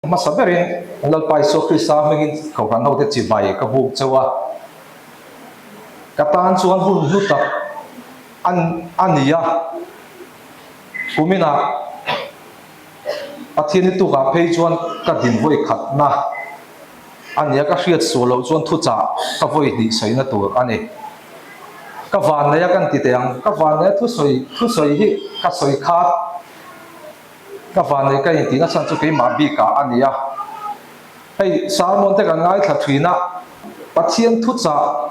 Hmasa berin Lalpa Isua Krista hmingin Kohhran hote chibai ka buk chauh a, ka tan chuan hun hlu tak a ni a, kuminah Pathian i tukah phei chuan ka din vawi khatna a ni a, ka hriat sual loh chuan thuchah ka vawi hnih sawina tur a ni. Ka vanneih a kan ti teh ang, ka vanneih a thusawi thusawi hi ka sawi khat. Ka vanei ka intih nachhan chu keimah bikah a ni a, hei sermon te kan ngaithla thin a, Pathian thuchah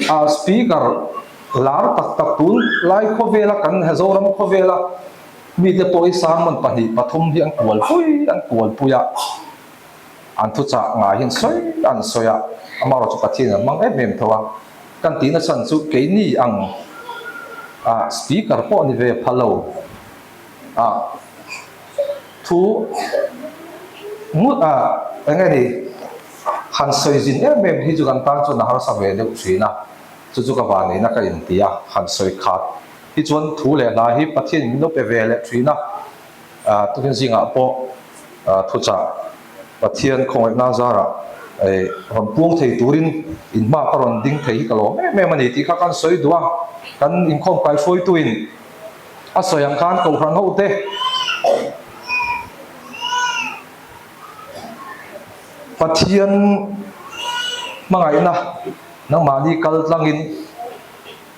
ah speaker lar tak tak tun lai khawvela kan Zoram khawvela mite pawh hi sermon pahnih pathum hi an kualpui an kualpui a, an thuchah ngai hian sawi an sawi a, amaherawhchu chu Pathian an hmang em em tho a, kan tih nachhan chu keini ang ah speaker pawh ni ve pha lo. A thu ngut a eng nge ni han sawi zin em em hi chu kan tan chuan a harsa ve deuh thin a, chu chu ka vanneihna ka inti a, han sawi khat hi chuan thu leh hla hi Pathian min lo pe ve leh thin a, tukin zingah pawh thuchah Pathian khawngaihna zarah rawn puang thei turin inhma ka rawn ding thei hi ka lawm em em a ni tih kha kan sawi duh a, kan inkhawm kaihruaituin A sawi ang khan Kohhran ho te Pathian hmangaihna nangmahni kal tlangin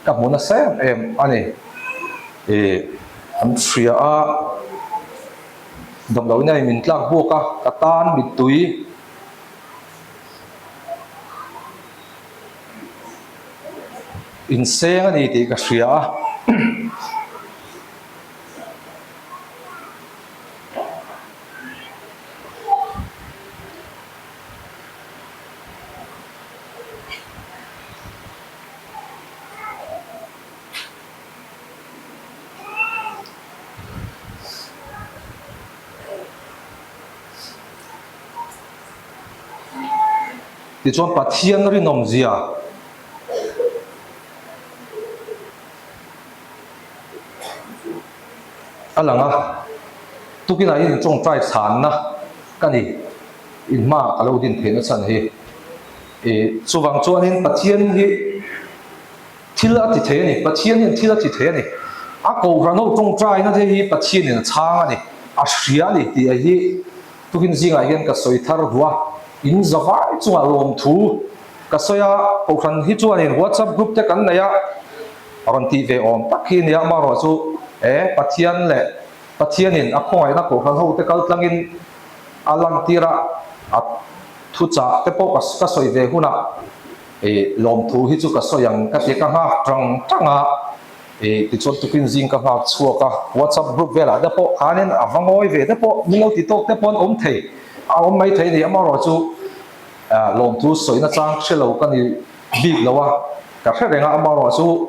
ka hmu nasa em em a ni. Ih an hria a, damdawiin a min tlak bawk a, ka tan mittui. Inseng a ni tih ka hria a. Tichuan Pathian rinawmzia a lang a, tukinah hian tawngtai chhanna ka ni, inhma ka lo din theihna chhan hi. Ih chuvang chuanin Pathian hi thil a ti thei a ni, Pathian hian thil a ti thei a ni. A kohhran ho tawngtaina te hi Pathianin a chhang a ni, a hria a ni tih hi tukin zingah hian ka sawi thar duh a, in zavai chungah lawmthu Ka sawi a, Kohhran hi chuanin WhatsApp group te kan nei a, rawn tih ve awm tak hi nia amaherawh chu e Pathian leh Pathianin a khawngaihna Kohhran ho te kal tlangin a lantir a, a thuchah te pawh ka sawi ve hunah e lawmthu hi chu ka sawi ang ka ti ka nghak tang tang a, e tichuan tukin zing ka nghak chhuak a, WhatsApp group velah te pawh khanin a va ngawi ve te pawh min lo ti tawk te pawh an awm thei, a awm mai thei a ni amaherawh chu. Lawmthu sawina chang hre lo ka ni bik lo a, ka hre reng a, amaherawh chu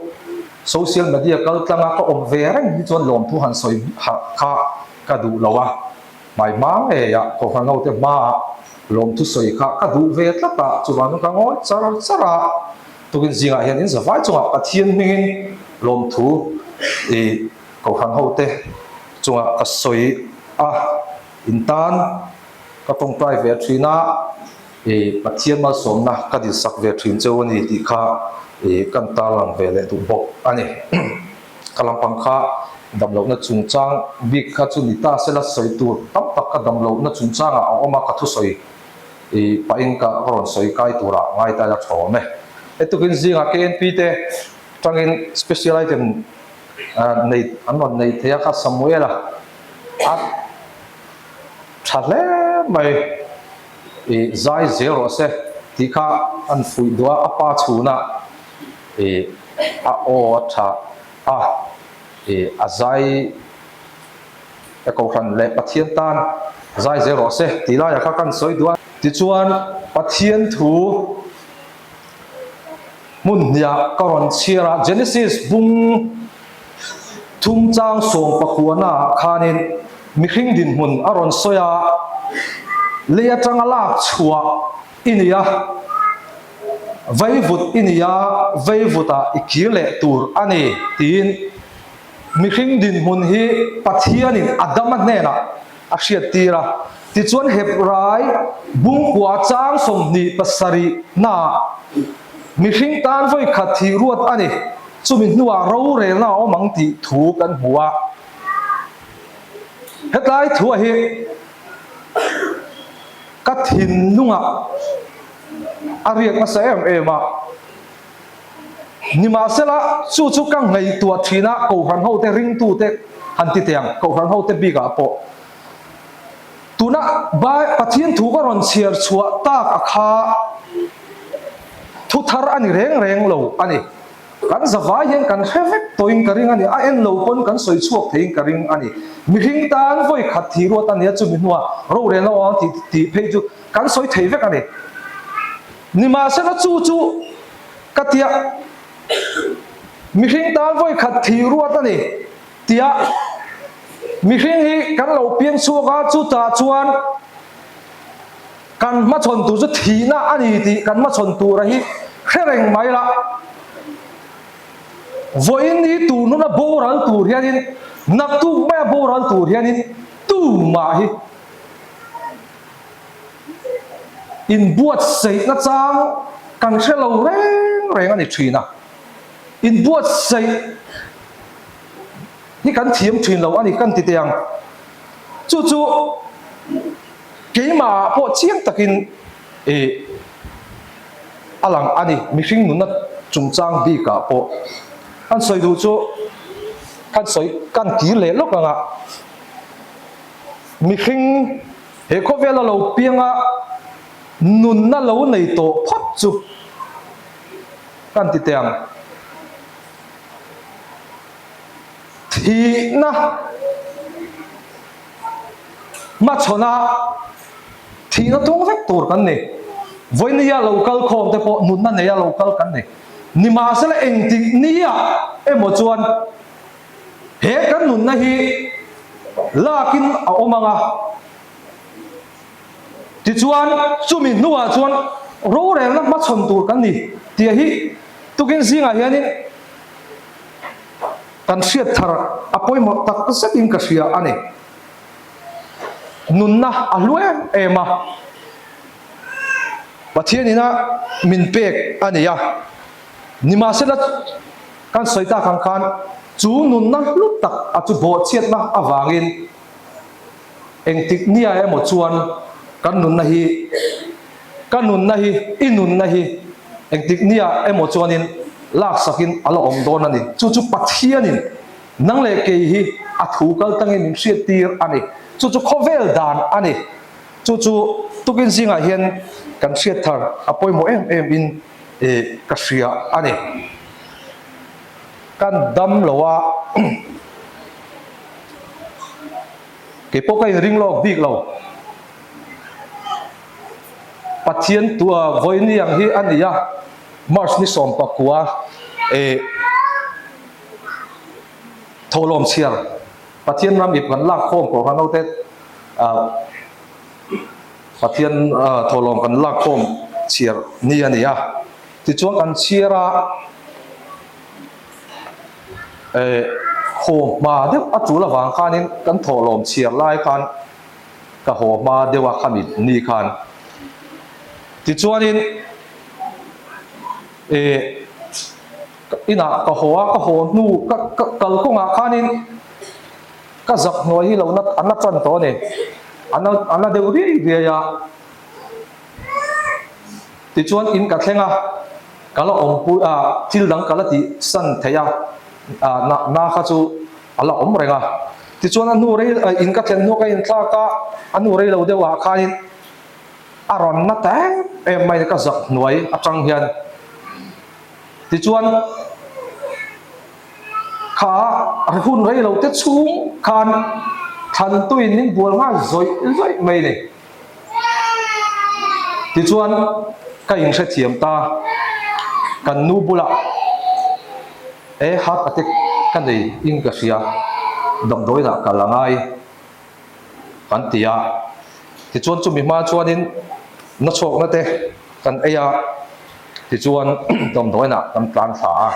social media kal tlanga ka awm ve reng hi chuan lawmthu han sawi kha ka duh lo a, hmai hma ngei ah Kohhran hote hmaah lawmthu sawi kha ka duh ve tlat a, chuvang chuan ka ngawi char char a, tukin zingah hian in zavai chungah Pathian hmingin lawmthu i Kohhran hote chungah ka sawi a, in tan. Ka tawngtai ve thin a, i Pathian malsawmna ka dinsak ve thin cheu a ni tih kha i kan tarlang ve leh duh bawk a ni. Ka lampang kha damlohna chungchang bik kha chu ni ta sela sawi tur tam tak ka damlohna chungchangah a awm a, ka thusawi i pahin ka rawn sawi kai turah ngai ta ila tha awm e. Hetukin zingah KNP te tangin special item nei an rawn nei thei a kha Samuela a. Tha hle mai i zai zel rawh se tih kha an fuih duh a, a pa chhunah i a aw a tha a, i a zai a kohhran leh Pathian tan zai zel rawh se tih laiah kha kan sawi duh a. Tichuan Pathian thu hmun hniah ka rawn chhiar a, Genesis bung thum chang sawm pakuana ah khanin mihring dinhmun a rawn sawi a, lei atanga lak chhuah i ni a, vaivut i ni a, vaivutah i kir leh tur a ni tiin mihring dinhmun hi Pathianin Adama hnenah a hriattir a. Tichuan Hebrai bungkua chang 27 naah mihring tan vawi khat thih ruat a ni, chumi hnuah rorelna a awm ang tih thu kan hmu a. Hetlai thua hi ka thinlungah a riak nasa em em a. Nimahsela, chu chu ka ngaihtuah thin a, Kohhran hote ringtute han ti teh ang, Kohhran hote bikah pawh. Tuna Pathian thu ka rawn chhiar chhuah tak a kha thu thar a ni reng reng lo a ni. Kan zavai hian kan hre vek tawhin ka ring a ni, a en lo pawn kan sawi chhuak theiin ka ring a ni. Mihring tan vawi khat thi ruat a nia chumi hnuah rorelna awm ang tih tih phei chu kan sawi thei vek a ni. Nimahsela chu chu ka tia mihring tan vawi khat thi ruat a ni tia mihring hi kan lo piang chhuak a, chutah chuan kan hmachhawn tur chu thihna a ni tih kan hmachhawn tura hi hre reng mai la. Vawiin hi tur nuna boral tur hianin naktuk maia boral tur hianin tumah hi Inbuatsaih nachang kan hre lo reng reng a ni thin a, inbuatsaih hi kan thiam thin lo a ni kan ti teh ang. Chu chu keimahah pawh chiang takin ih a lang a ni, mihring nunna chungchang bikah pawh. Kan sawi duh chu kan sawi kan kir leh lawk ang a, mihring He khawvela lo pianga nunna lo nei tawh phawt chu kan ti teh ang. Thihna hmachhawna thihna tung vek tur kan ni. Vawinia lo kal khawm te pawh nunna neia lo kal kan ni. Nimahsela engtik nia emaw chuan He kan nunna hi lakin a awm ang a, tichuan chumi hnuah chuan rorelna hmachhawn tur kan ni tih hi tukin zingah hianin kan hriat thar a pawimawh tak zetin ka hria a ni. Nunna a hlu em em a, Pathianina min pek a ni a, nimahsela, Kan sawi tak ang khan chu nunna hlu tak a chu bawhchhiatna avangin engtik nia emaw chuan kan nunna hi, ka nunna hi, i nunna hi engtik nia emaw chuanin laksakin a la awm dawn a ni. Chu chu Pathianin nang leh kei hi a thu kal tangin min hriattir a ni. Chu chu khawvel dan a ni. Chu chu tukin zingah hian kan hriat thar a pawimawh em em in Ih ka hria a ni. Kan dam lo a, kei pawh ka inring lawk bik lo. Pathian tua vawiin ang hi a ni a, March ni 19 ih thawhlawm chhiar Pathian ram ip kan lak khawm pawh kha naute ah. Pathian thawhlawm kan lakkhawm chhiar ni a ni a, tichuan kan chhiar a eh haw hma deuh a tul avang khanin kan thawhlawm chhiar lai khan ka haw hma deuh a khami ni khan tichuanin eh inah ka haw a ka haw hnu ka kalkawngah khanin. Ka zak hnuai hi lo na a na tan tawh a ni. A na a na deuh riai riai a. Tichuan in ka thleng a, ka la awmpui a, thil dang ka la tih san thei a, a na na kha chu a la awm reng a. Tichuan a hnu rei in ka thlen hnu ka inthlak a, a hnu rei lo deuh ah khanin a rawn na ta em em mai ka zak hnuai atang hian. Tichuan. Kha hun rei lo te chhung khan thlantuin min bual nghal zawih zawih mai ni. Tichuan ka inhrethiam ta, kan nu bulah e heart attack ka nei in ka hria, damdawiinah kal a ngai kan ti a. Tichuan chumi hma chuanin nachhawkna te kan ei a, tichuan damdawiinah kan tlan thla a.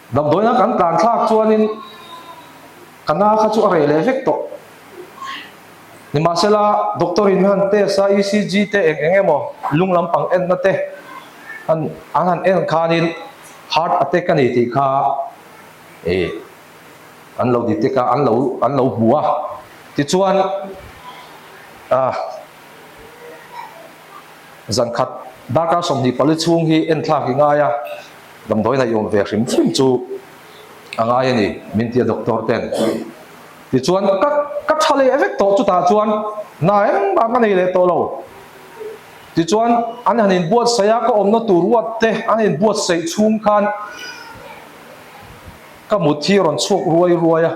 Damdawiina kan tlan thlak chuanin ka na kha chu a reh leh vek tawh. Nimahsela, doctor in min han test a, ECG te eng eng emaw lung lampang enna te an an han en khanin heart attack a ni tih kha ih an lo detect a, an lo an lo hmu a. Tichuan ah zan khat darkar 24 chhung hi enthlak i ngai a, damdawiin a i awm ve hrim hrim chu a ngai a ni min ti a doctor ten. Tichuan ka ka tha leh vek tawh chutah chuan na engmah ka nei leh tawh lo. Tichuan an han inbuatsaih a, ka awmna tur ruat te an inbuatsaih chhung khan ka mut hi a rawn chhuak ruai ruai a,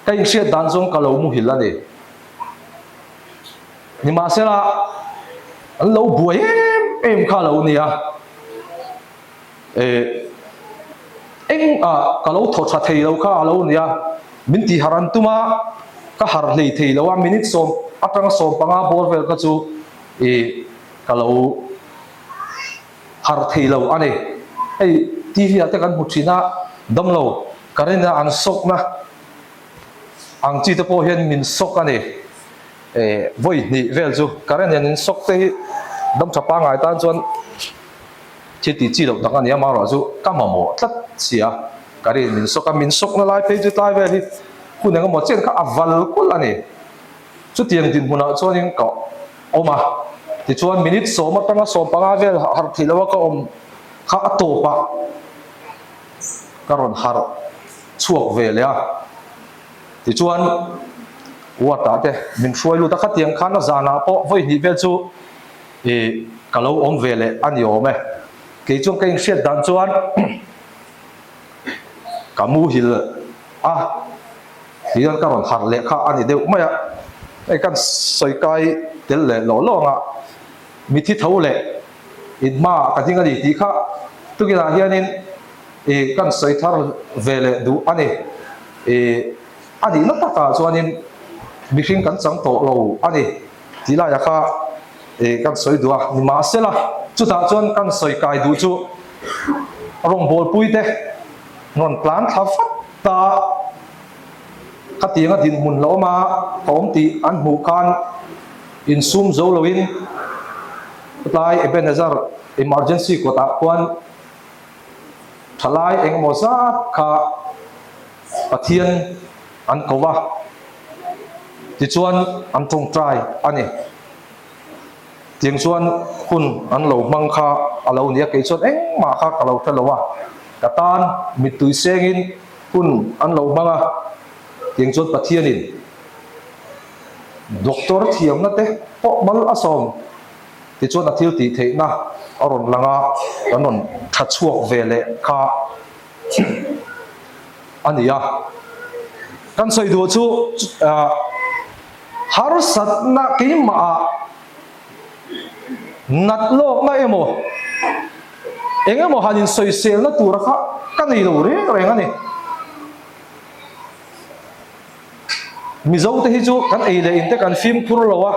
ka inhriat dan zawng ka lo muhil a ni. Nimahsela an lo buai em em kha a lo ni a. Eh, eng ah ka lo thaw tha thei lo kha a lo nia, min tih harh an tum a, ka harh hlei thei lo a, minute sawm atanga 15 bawr vel kha chu eh ka lo harh thei lo a ni. Hei TV ah te kan hmu thin a, damlo current a an sawk na ang chi te pawh hian min sawk a ni. Eh, vawi hnih vel chu current hian in sawk te hi dam tha pangngai tan chuan Thil tih chi loh tak a ni a, amaherawhchu ka mamawh tlat si a, ka rin min sawk a, min sawkna lai phei chu tlai vel hi hun eng emaw chen kha a val kulh a ni. Chutiang dinhmunah chuanin ka awm a, tichuan minute sawm atanga 15 vel harh theih loha ka awm kha a tawpah ka rawn harh chhuak ve leh a, tichuan ward-ah te min hruai lut a, khatiang khan a zanah pawh vawi hnih vel chu I ka lo awm ve leh a ni awm e. Kei chuan ka inhriat dan chuan ka muhil a, tihian ka rawn harh leh kha a ni deuh mai a. Hei kan sawi kai tel leh lawh lawng a, mithi tho leh inhmaah ka ding a ni tih kha tukinah hianin i kan sawi thar ve leh duh a ni. I a nihna takah chuanin mihring kan chang tawh lo a ni. Tih laiah kha eh kan sawi duh a, nimahsela chutah chuan kan sawi kai duh chu rawngbawlpui te rawn tlan thla fat ta khatianga dinhmun la awm a, ka awm tih an hmuh khan insum zo loin tlai Ebenezer emergency kawtah khuan thalai engemaw zat kha Pathian an ko va, tichuan an tawngtai a ni. Tiang chuan hun an lo hmang kha a lo ni a, kei chuan engmah kha ka lo hre lo a, ka tan mittui sengin hun an lo hmang a, tiang chuan Pathianin doctor thiamna te pawh mal a sawm, tichuan a thil tih theihna a rawn lang a, kan rawn tha chhuak ve leh kha. A ni a, kan sawi duh chu harsatna keimahah nat lawkna emaw eng emaw han insawiselna tura kha ka nei lo reng reng a ni. Mizote hi chu kan ei leh inte kan fimkhur lo a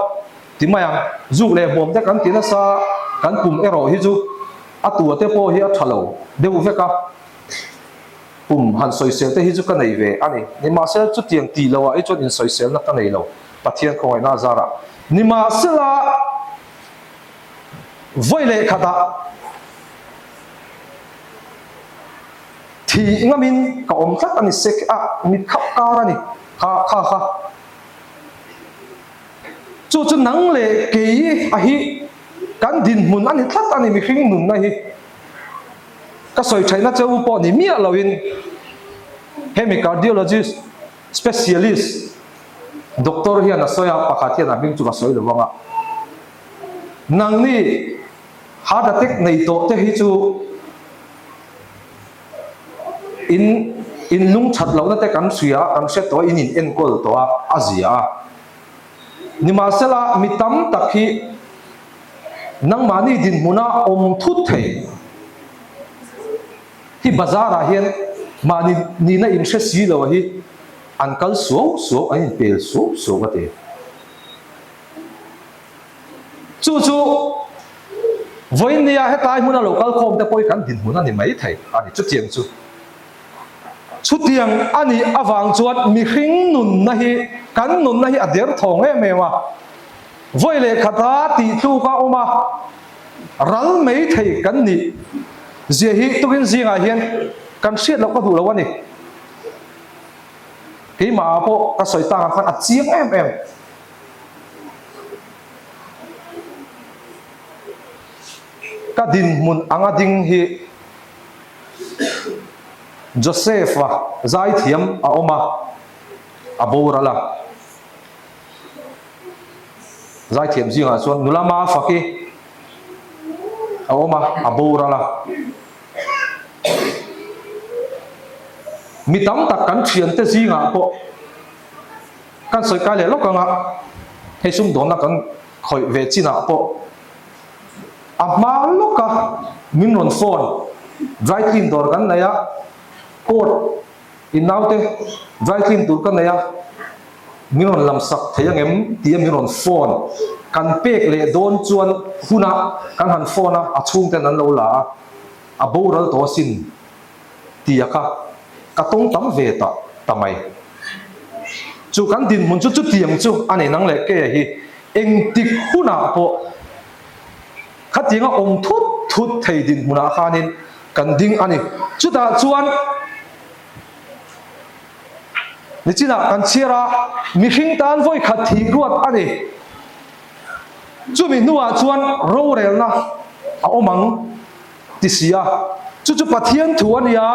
ti mai ang, zuk leh hmuam te kan ti nasa, kan pum erawh hi chu a tua te pawh hi a tha lo deuh vek a, pum han sawisel te hi chu ka nei ve a ni. Nimahsela chutiang tih loh ah hi chuan insawiselna ka nei lo, Pathian khawngaihna a zarah. Nimahsela vawi leh khatah thih ngamin ka awm tlat a ni sek a, mit khap kar a ni kha kha kha. Chu chu nang leh kei a hi kan dinhmun a ni tlat a ni mihring nunna hi. Ka sawi thaihna che u pawh ni miah loin hemi cardiologist specialist doctor hian a sawi a, pakhat hian a hming chu ka sawi lo vang a. Nangni heart attack nei tawh te hi chu in in lung that lohna te kan hria a, kan hre tawh a, in in enkawl tawh a, a zia a. Nimahsela mi tam tak hi nangmahni dinhmuna awm thut thei hi bazar ah hian mahni nihna in hre si lo hi an kal suau suau, an inpel suau suau a ti. Chu chu vawiin nia hetlai hmuna lo kal khawm te pawh hi kan dinhmun a ni mai thei a ni chutiang chu. Chutiang a nih avang chuan mihring nunna hi. kan nunna hi a derthawng em em a. Vawi leh khata tih tluk a awm a, ral mai thei kan nih zia hi tukin zingah hian kan hriat loh ka duh lo a ni. Keimah ah pawh ka sawi tak ang khan a chiang em em. Ka dinhmun anga ding hi Joseph-a zaithiam a awm a, a boral a. Zaithiam zingah chuan nula Mafaki a awm a, a boral a. Mi tam tak kan thiante zingah pawh kan sawi kai leh lawk ang a, hei sumdawnna kan khawih ve chinah pawh a hma lawka min rawn phone, dry clean dawr kan nei a, court in naute dry clean tur ka nei a, min rawn lam sak thei angem tia min rawn phone kan pek leh dawn chuan hunah kan han phone a, a chhungten an lo la a, a boral tawh asin tia kha ka tawng tam ve ta ta mai. Chu kan dinhmun chu chutiang chu a ni nang leh keia hi engtik hunah pawh khatianga awm thut thut thei dinhmunah khanin kan ding a ni. Chutah chuan. Nichinah kan chhiar a, mihring tan vawi khat thih ruat a ni. Chumi hnuah chuan rorelna a awm ang ti si a, chu chu Pathian thu a nia,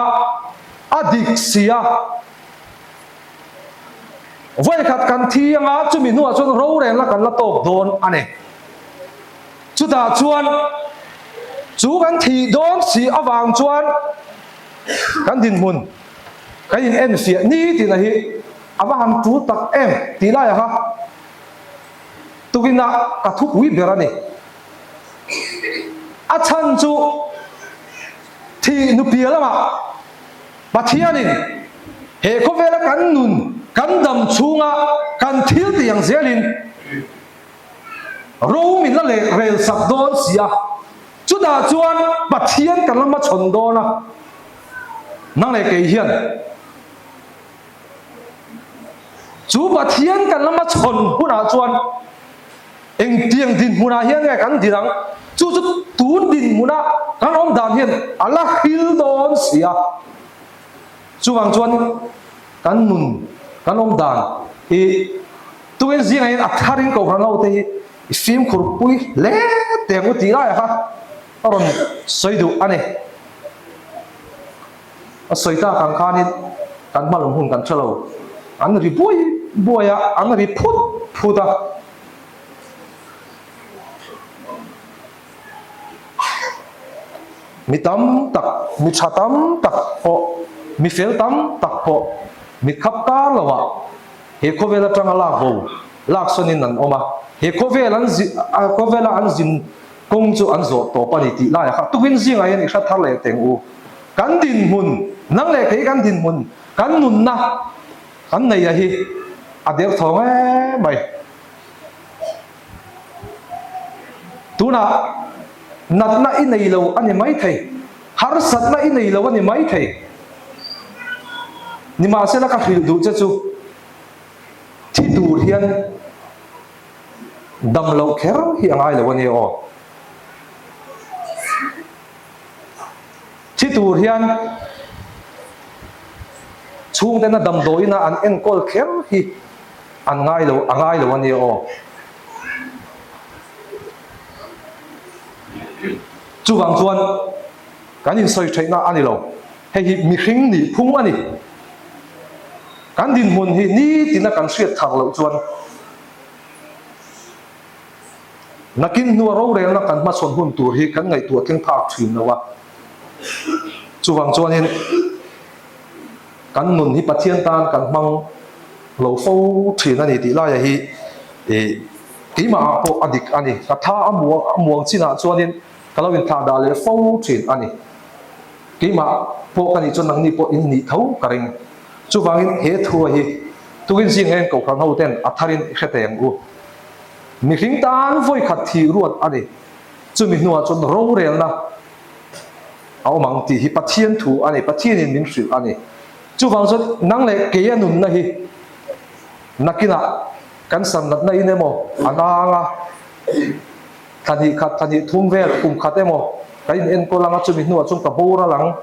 a dik si a. Vawi khat kan thi anga chumi hnuah chuan rorelna kan la tawk dawn a ni. Chutah chuan chu kan thih dawn si avang chuan kan dinhmun, Kan in en fiah ni tihna hi a va han tul tak em tih lai a kha tukin ah ka thupui ber a ni. A chhan chu thih nupia lamah Pathianin he khawvela kan nun kan dam chhunga kan thil tih ang zelin ro min la leh rel sak dawn si a. Chutah chuan Pathian kan la hmachhawn dawn a, nang leh kei hian chu Pathian kan la hmachhawn hunah chuan engtiang dinhmunah hian nge kan din ang? Chu chu tun dinhmuna kan awm dan hian a la hril dawn si a. Chuvang chuan kan nun, kan awm dan hi tuin zingah hian a tharin kohhran ho te hi I fimkhur pui hle teh ang u tih lai kha a rawn sawi duh a ni. A sawi tak ang khanin kan hma lam hun kan hre lo. An ri buai buai a, an ri phut phut a. Mi tam tak, mi tha tam tak pawh, mi fel tam tak pawh mit khap kar lovah He khawvel atanga lak bo, lak sawnin an awm a, he khawvel an zi, khawvela an zin kawng chu an zawh tawp a ni tih laiah kha tukin zingah hian i hre thar leh teng u. Kan dinhmun, nang leh kei kan dinhmun, kan nunna kan neia hi a derthawng em mai. Tunah natna i nei lo a ni maithei, harsatna i nei lo a ni maithei. Nimahsela ka hrilh duh che chu thi tur hian dam loh kher hi a ngai lo a nia aw. Thi tur hian chhungtena damdawiina an enkawl kher hi an ngai lo a ngai lo a nia aw. Chuvang chuan kan insawi theihna a ni lo. Hei hi mihring nih phung a ni. Kan dinhmun hi nitina kan hriat thar loh chuan nakin hnua rorelna kan hmachhawn hun tur hi kan ngaihtuah thleng phak thin lo a. Chuvang chuanin kan nun hi Pathian tan kan hmang lo fo thin a ni tih laia hi keimah ah pawh a dik a ni. Ka tha a muang chinah chuanin ka lo inthlah dah leh fo thin a ni. Keimah pawh ka nih chuan nangni pawh in nih tho ka ring. Chuvangin he thua hi tukin zing hian Kohhran ho ten a tharin i hre teh ang u. Mihring tan vawi khat thih ruat a ni. Chumi hnuah chuan rorelna a awm ang tih hi Pathian thu a ni, Pathianin min hrilh a ni. Chuvang chuan nang leh keia nunna hi. Nakinah cancer natna in emaw a nang a, thla hnih khat, thla hnih thum vel, kum khat emaw kan in enkawl anga chumi hnuah chuan ka boral ang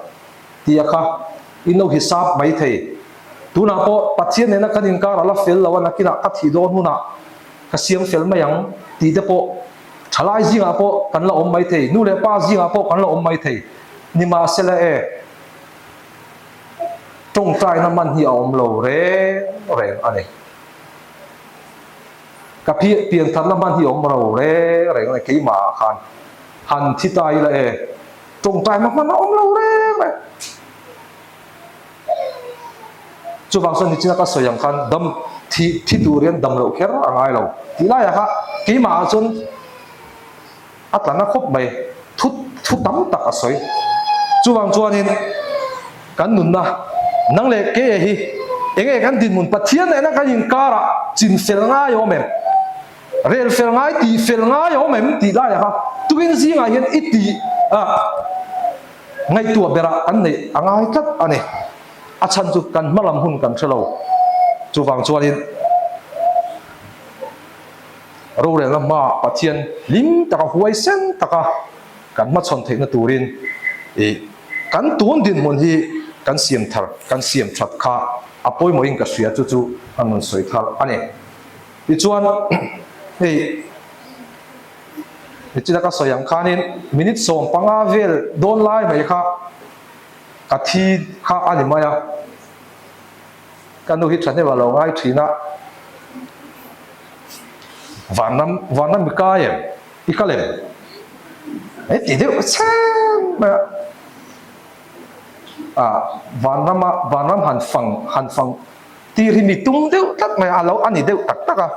tih a kha in lo hisap mai thei. Tunah pawh Pathian nena kan inkar a la fel lo a, nakinah ka thih dawn hunah ka siam fel mai ang tih te pawh thalai zingah pawh kan la awm mai thei, nu leh pa zingah pawh kan la awm mai thei. Nimahsela e, tawngtaina man hi a awm lo reng reng a ni. Ka piantharna hman hi a awm lo reng reng a ni, keimahah khan han thi ta ila e, tawngtaina hman a awm lo reng reng. Chuvang chuan nichina ka sawi ang khan dam thi thi tur hian dam loh kher a ngai lo tih laiah kha keimahah chuan a tla na khawp mai thu thu tam tak a sawi. Chuvang chuanin kan nunna nang leh keia hi eng nge kan dinhmun Pathian nena kan inkarah chin fel ngai awm em? Rel fel ngai tih fel ngai awm em tih laiah kha tukin zingah hian i tih a. Ngaihtuah berah kan neih a ngai tlat a ni. A chhan chu kan hma lam hun kan hre lo. Chuvang chuanin rorelna hmaah Pathian hlim taka huaisen taka kan hmachhawn theihna turin ih kan tun dinhmun hi kan siam thar kan siam that kha a pawimawhin ka hria chu chu an rawn sawi thar a ni. Tichuan hei. Nichina ka sawi ang khanin minute 15 vel dawn lai mai kha ka thi kha a ni mai a, ka nu hi thahnem a lo ngai thin a, Vanram Vanram i kai em? I kal em? Hei ti deuh chhem mai a, ah Vanrama Vanram han fang han fang tir hi mi tum deuh tlat mai a, a lo a ni deuh tak tak a.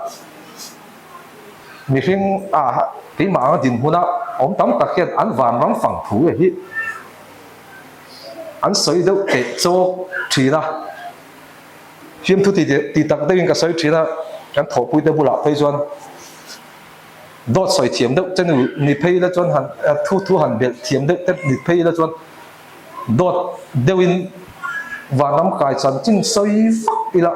Mihring a keimah anga dinhmuna awm tam tak hian an vanram fang thu e hi an sawi deuh teh chawk thin a, fimthu ti ti tak deuhin ka sawi thin a, kan thawhpuite bulah phei chuan dawt sawi thiam deuh che ni phei ila chuan han thu thu han belh thiam deuh te ni phei ila chuan dawt deuhin vanram kai chanchin sawi vak ila.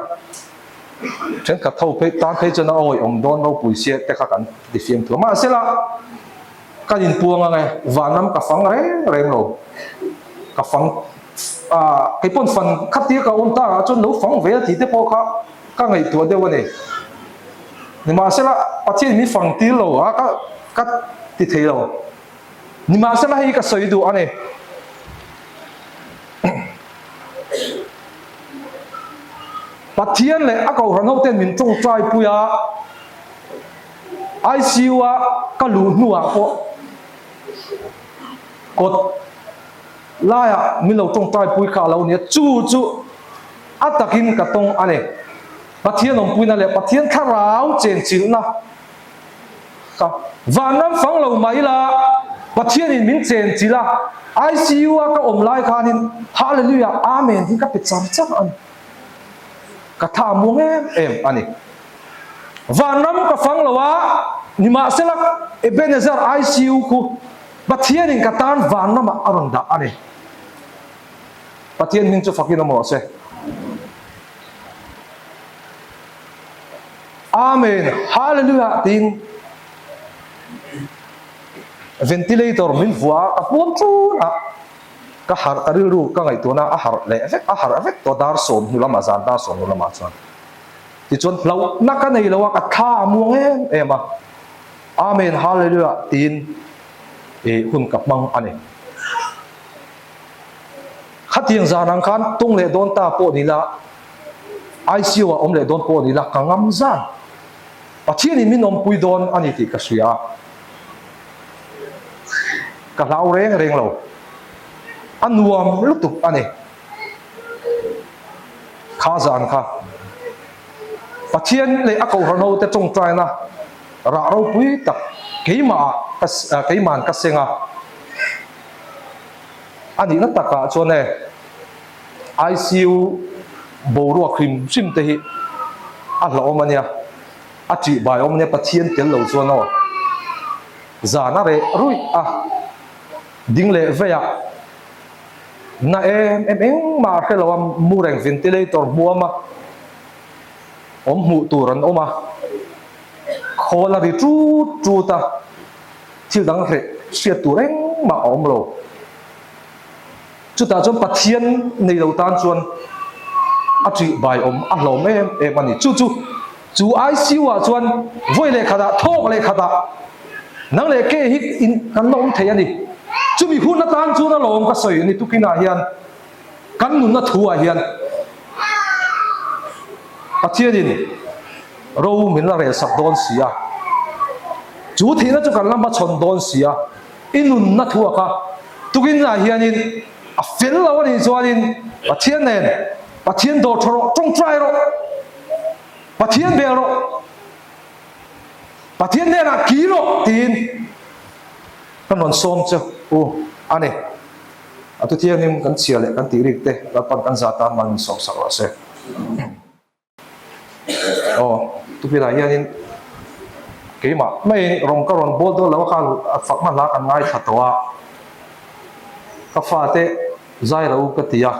Thenkhat ho phei tan phei chuan a awi awm dawn ropui sia te kha kan ti fiam thu a. Mahsela kan inpuang ang e, vanram ka fang reng reng lo. Ka fang ah kei pawn fan khatia ka awm takah chuan lo fang ve a tih te pawh kha ka ngaihtuah deuh a ni. Nimahsela Pathian min fang tir lo a ka ka ti thei lo. Nimahsela hei ka sawi duh a ni. Pathian leh a kohhran hoten min tawngtai pui a, ICU a ka luh hnuah pawh kawt laiah min lo tawngtai pui kha a lo ni a, chu chu a takin ka tawng a ni. Pathian awmpuina leh Pathian thlarau chenchilhna Ka vanram fang lo mah ila Pathianin min chenchilh a, ICU a ka awm lai khanin Hallelujah Amen hi ka pe char char a ni. Ka tha a muang em em a ni. Vanram ka fang lo a, nimahsela Ebenezer ICU khu Pathianin ka tan vanramah a rawn dah a ni. Pathian hming chu fakin awm rawh se. Amen Hallelujah tiin ventilator min vuah a, ka hmuam chun a, ka harh ka rilru ka ngaihtuahna a harh leh vek a harh vek tawh dar sawm hnu lamah zan dar sawm hnu lamah chuan tichuan hlauhna ka nei lo a ka thla a muang em em a Amen Hallelujah tiin ih hun ka hmang a ni. Khatiang zan ang khan tung leh dawn ta pawh ni la ICU ah awm leh dawn pawh ni la ka ngam zan. Pathianin min awmpui dawn a ni tih ka hria a, ka hlau reng reng lo. A nuam lutuk a ni. Kha zan kha Pathian leh a kohhran ho te tawngtaina rah ropui tak keimah ah keima'n ka seng a, a nihna takah chuan e, ICU boruak hrim hrim te hi a hlauhawm a nia, a tih bai awm a nia Pathian tel lo chuan aw zan a reh ruih a, ding leh veiah na em em engmah a hre lo a, mu reng ventilator hmuam a. Awm hmuh tur an awm a, khawl a ri ṭut ṭut a, thil dang hreh hriat tur engmah a awm lo. Chutah chuan Pathian nei lo tan chuan a ṭih bai awm a hlawm em em a ni. Chu chu chu ICU ah chuan vawi leh khatah thawk leh khatah nang leh ke hi in kan la awm thei a ni. Chumi hun atan chuan a lawm ka sawi a ni tukinah hian. Kan nunna thu ah hian Pathianin ro min la relsak dawn si a, chu thihna chu kan la hmachhawn dawn si a, i nunna thu ah kha tukin ah hianin a fel lo a nih chuanin Pathian nen Pathian dawr tha rawh, tawngtai rawh, Pathian bel rawh, Pathian hnenah kir rawh tiin kan rawn sawm che u a ni. A tu thiangin kan chhia leh kan tih rik te Lalpan kan za tan mal min sawm sak rawh se. Aw, tupinah hianin keimah maiin rawng ka rawn bawl dawn lo a kha fakna hla kan ngaithla tawh a, ka fate zai lo ka ti a,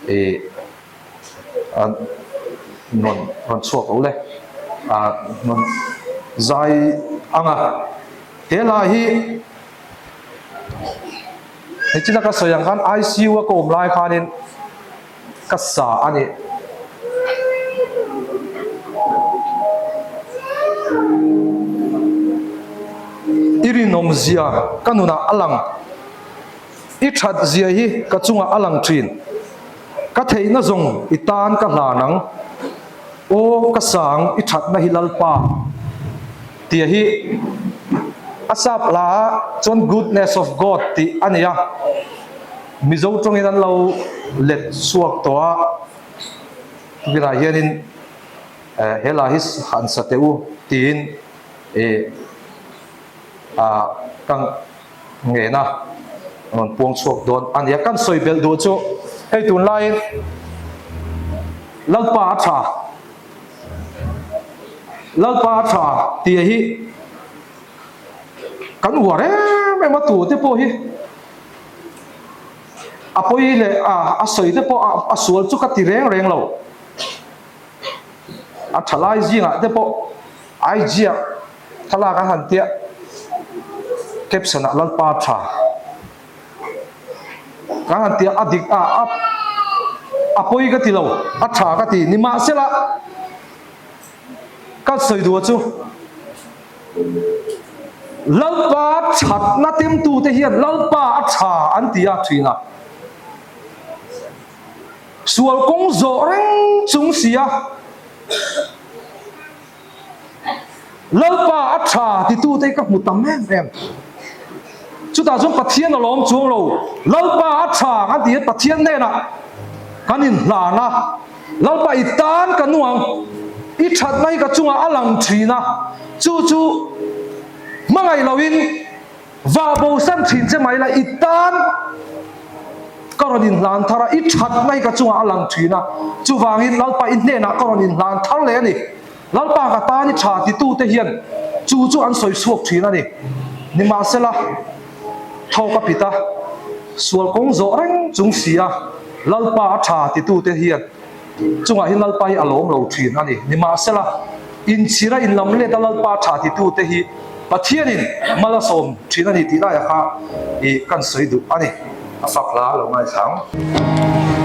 ih rawn rawn chhuak lo le, rawn zai ang a, he hla hi. Hechina ka sawi ang khan ICU a ka awm lai khanin ka sa a ni. I rinawm zia ka nunah a lang, i that zia hi ka chungah a lang thin. Ka theihna zawng i tan ka hlan ang, aw ka sang i thatna hi Lalpa. Tia hi a sap hla ah chuan Goodness of God tih a ni a, Mizo tawngin an lo let chhuak tawh a, tunah hianin he hla hi han sa teh u tiin ih ah ka ngen a, rawn puang chhuak dawn a ni a, kan sawi belh duh chu hei tunlaiin Lalpa a tha. Lalpa a tha tih hi kan uar em em a tu te pawh hi a pawi leh a a sawi te pawh a sual chu ka ti reng reng lo a tha lai zingah te pawh IG ah thlalak an han tia caption ah Lalpa a tha. Ka han ti a, a dik a, a a pawi ka ti lo, a tha ka ti. Nimahsela, ka sawi duh chu Lalpa thatna temtute hian Lalpa a tha an ti a thin a. Sual kawng zawh reng chung si a. Lalpa a tha titute hi ka hmu tam em em. Chutah chuan Pathian a lawm chuang lo. Lalpa a tha kan tih hian Pathian hnenah kan inhlan a, Lalpa i tan ka nuang, i thatna hi ka chungah a lang thin a, chu chu hmangaih loin Vah bosan thin che mai la, i tan ka rawn inhlan thar a, i thatna hi ka chungah a lang thin a, chuvangin Lalpa i hnenah ka rawn inhlan thar leh a ni. Lalpa ka tan i tha titute hian chu chu an sawi chhuak thin a ni. Nimahsela, thawk a pit a, sual kawng zawh reng chung si a, Lalpa a tha titute hian chungah hian Lalpa hi a lawm lo thin a ni. Nimahsela, inchhira inlam let a Lalpa tha titute hi Pathianin mal a sawm thin a ni tih laiah kha i kan sawi duh a ni. A fak hla lo ngaithla ang.